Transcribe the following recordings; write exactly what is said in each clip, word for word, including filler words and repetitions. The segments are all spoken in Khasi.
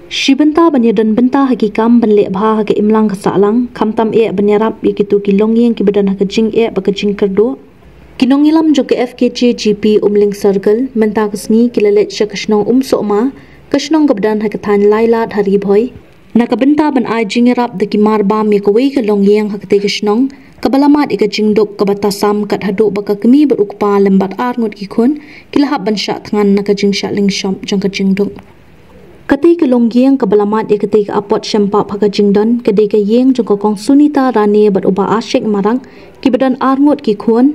Shi bynta ban ïadon bynta ha ki kam ban leh bha ha ka imlang ka sahlang, khamtam eh ban ïarap ïa kito ki longïing kiba don ha ka jingeh bad ka jingkyrduh. Ki nongïalam jong ka F K J G P Umling Circle mynta ka sngi ki la leit sha ka shnong Umsohma, ka shnong kaba don ha ka thaiñ Lailad ha Ri Bhoi, na ka bynta ban ai jingïarap da ki marbam ïa kawei ka longïing ha katei ka shnong kaba la mad ïa ka jingduk kaba tasam kat haduh ba ka kmie bad u kpa lem bad ar ngut ki khun ki la hap ban shah thngan na ka jingshah lyngshop jong ka jingduk. Katei ka longïing kaba la mad ïa katei ka apot shempap ha ka jingdon ka dei ka ïing jong ka Kong Sunita Rani bad u Bah Ashik Marak, kiba don ar ngut ki khun,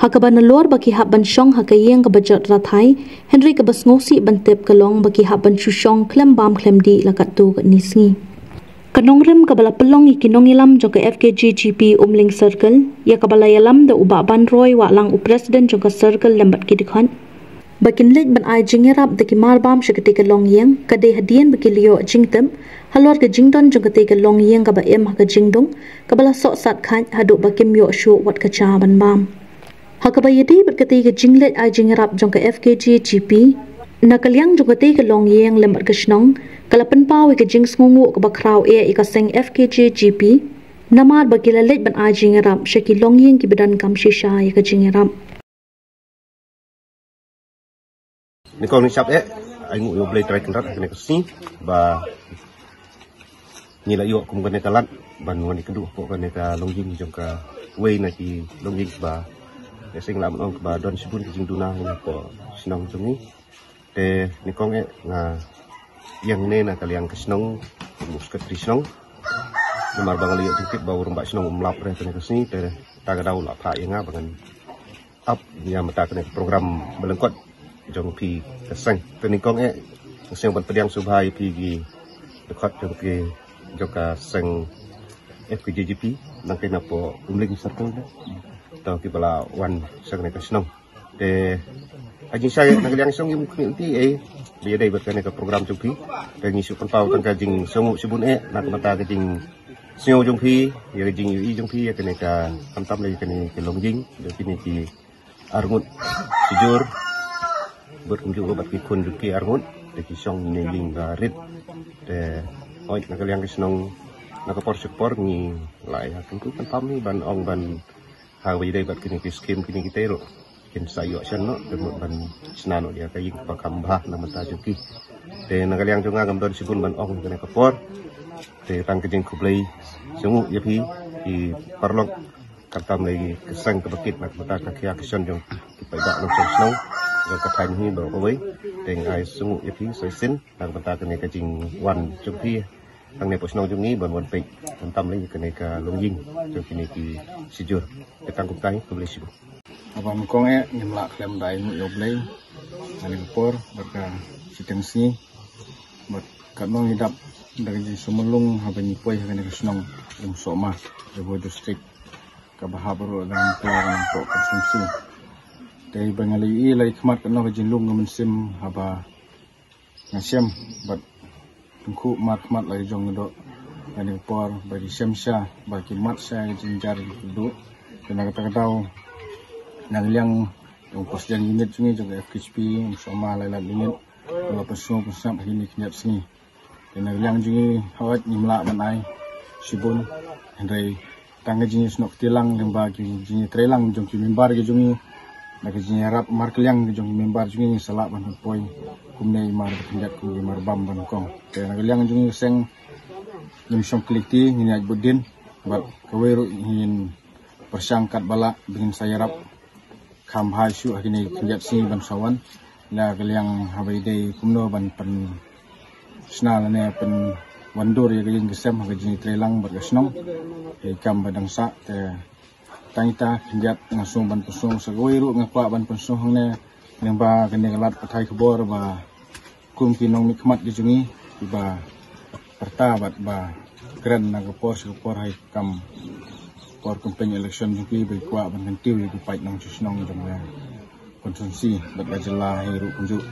ha kaba nalor ba ki hap ban shong ha ka ïing kaba jot rathai, hynrei kaba sngewsih ban tip ka long ba ki hap ban shu shong khlem bam khlem dih la katto katne sngi. Ka nongrim kaba la pynlong ïa ki nongïalam jong ka F K J G P Umling Circle, ïa kaba la ïalam da u Bah Banroi Wahlang, u President jong ka Circle, lem bad ki dkhot, ba kin leit ban ai jingïarap da ki marbam sha katei ka longïing ka dei hadien ba ki la ïoh jingtip halor ka jingdon jong katei ka longïing kaba im ha ka jingduk, kaba la sohsat khait haduh ba kim ïoh shuh wat ka cha ban bam. Ha kaba ïadei bad katei ka jingleit ai jingïarap jong ka F K J G P, na ka liang jong katei ka longïing lem bad ka shnong, ka la pynpaw ïa ka jingsngewnguh kaba khraw eh ïa ka seng F K J G P, namar ba ki la leit ban ai jingïarap sha ki longïing kiba donkam shisha ïa ka jingïarap. Nyngkong nyngshap eh, ai nguh ïa U Blei Trai Kynrad ha kane ka sngi ba ngi la ïoh kum kane ka lad ban wan ïakynduh hapoh kane ka longïing jong kawei na ki longïing ba, ïa seng lah ban ong, ba don shibun ki jingduna hapoh shnong jong ngi. Te nyngkong eh nga ïeng ne na ka liang ka shnong, u secretary shnong, namar ba nga la ïoh jingtip ba u rangbah shnong um lap re ha kane ka sngi, te ta ka daw la phah ïa nga ba ngan ap ïa mynta kane ka program ba lyngkot jong phi ka seng. Te nyngkong eh nga sngew ban pdiang sngewbha ïa phi ki dkhot jong ki, jong ka seng F K J G P, nangkei napoh Umling Circle, to kiba la wan sha kane ka shnong. Te ha jingshai na ka liang shnong, ïa u khmih lynti eh ba ïadei bad kane ka program jong phi, te ngi shu pynpaw tang ka jingsngewnguh shibun eh na ka bynta ka jingsngew jong phi, ïa ka jingïohi jong phi ïa kane ka, khamtam lei ïa kane ka longïing jong kine ki ar ngut shijur, bad kumjuh ruh bad ki khun jong ki ar ngut, te ki shong ne ïing ba rit. Te hooid, na ka liang ka shnong, na ka por sha ka por ngi la ïa kyntu kyntham hi ban ong ban ha kaba ïadei bad kine ki skim kine kitei ruh kin sa ïoh shen noh, te mut ban shna noh ïa ka ïing kaba kham bha na ka bynta jong ki. Te na ka liang jong nga ngam don shibun ban ong kane ka por, te tang ka jingkhublei shibun ïa phi ki paralok, khamtam lei ka seng kaba kit na ka bynta ka khia ka shon jong ki paidbah nongshong shnong jong ka thaiñ hi baroh kawei. Te nga ai shibun ïa phi sa shisien na ka bynta kane ka jingwan jong phi hangne hapoh shnong jong ngi ban wan peit khamtam lei kane ka longïing jong kine ki shijur. Te tang kumta hi, khublei shibun. Haba nyngkong eh ngim lah khlem da ai nguh ïa U Blei ha kane ka por bad ka shiteng sngi, bad katno ngi dap da ka jingsngewlung haba ngi poi ha kane ka shnong Umsohma, Ri Bhoi District, kaba hap ruh da ngi poi ha kane ka constituency. Te ba nga la ïohi la ïa khmat katno ka jinglung ka mynsiem haba nga shem bad tyngkhuh markhmat la ki jong ngi doh kane ka por ba ki shem sha, ba ki mad sha ka jingjar jingkyrduh. Te na kata ka daw na ka liang jong u President Unit jong ngi jong ka F K J P Umsohma Lailad Unit, u la pynsngew pynsngap ha kine ki khyndiat sngi. Te na ka liang jong ngi hooid ngim lah ban ai shibun, hynrei tang ka jingïasnoh kti lang lyngba ki jingïatreilang jong ki member ki jong ngi, na ka jingïarap markylliang ki jong ki member jong ngi, ngi sa lah ban pynpoi kumne i mar ba khyndiat kum ki marbam ba nyngkong. Te na ka liang jong ngi ka seng ngim shong khlieh kti, ngin ïaid bud dien, bad kawei ruh ngin pyrshang katba lah ba ngin sa ïarap kham bha shuh ha kine ki khyndiat sngi ban sa wan. Na ka liang haba ïadei kumno ban pynshna lane pynwandur ïa ka ïing ka sem ha ka jingïatreilang bad ka shnong, ïa ka kam ba dang sah. Te tang ita khyndiat nga sngew ban pynsngew, sa kawei ruh nga kwah ban pynsngew hangne lyngba kane ka lad pathai khubor ba kum ki nongmihkhmat ki jong ngi kiba rta bad ba kren na ka por sha ka por ha ka kam por campaign election jong ki, ba ki kwah ban kyntiew ïa ki paid nongshong shnong jong ka constituency bad ka jylla hi ruh kumjuh.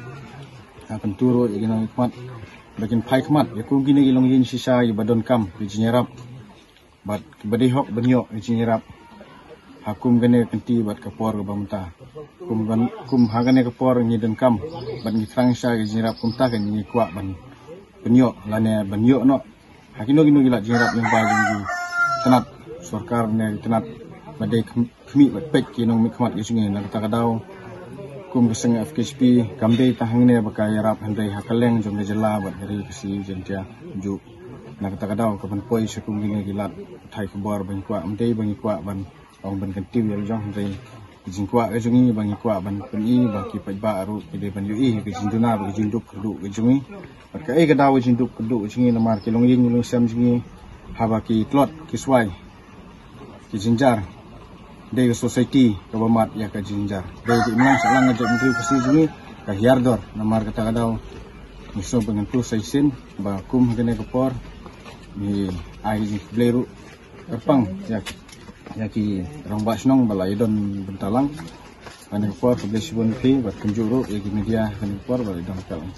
Nga kyntu ruh ïa ki nongmihkhmat ba kin phai khmat ïa kum kine ki longïing shisha kiba donkam ki jingïarap bad kiba dei hok ban ïoh ki jingïarap ha kum kane ka kynti bad ka por kaba mynta. Kum ban, kum ha kane ka por ngi donkam bad ngi thrang sha ki jingïarap, kumta ka ngi kwah ban pynïoh lane ban ïoh noh ha kino kino ki lad jingïarap lyngba jong ki tnat sorkar ne ki tnat ba dei khmih bad peit ki nongmihkhmat ki jong ngi. Na kata ka daw kum ka seng F K J P kam dei tang hangne ba ka ïarap hynrei ha kylleng jong ka jylla bad ka ri Khasi Jaiñtia. Ju na kata ka daw ka ban poi sha kum kine ki lad pathai khubor ba ngi kwah, ym dei ba ngi kwah ban ong ban kyntiew ïa la jong, hynrei ka jingkwah ka jong ngi ba ngi kwah ban pyni ba ki paidbah ruh ki dei ban ïohi ka jingduna bad ka jingduk kyrduh ka jong ngi. Bad kaei ka daw ka jingduk kyrduh ka jong ngi? Namar ki longïing longïasem jong ngi haba ki tlot ki swai ki jynjar, dei ka society kaba mad ïa ka jynjar. Dei ka imlang sahlang ka jaitbynriew Khasi jong ngi ka hiar dor. Namar kata ka daw ngi sngew ba ngan tu sa shisien ba kum ha kane ka por ngi ai ka jingkhublei ruh kyrpang ïa, ïa ki rangbah shnong ba la ïadon bynta lang ha kane ka por. Khublei shibun ïa phi bad kumjuh ruh ïa ki media ha kane ka por ba la ïadon bynta lang.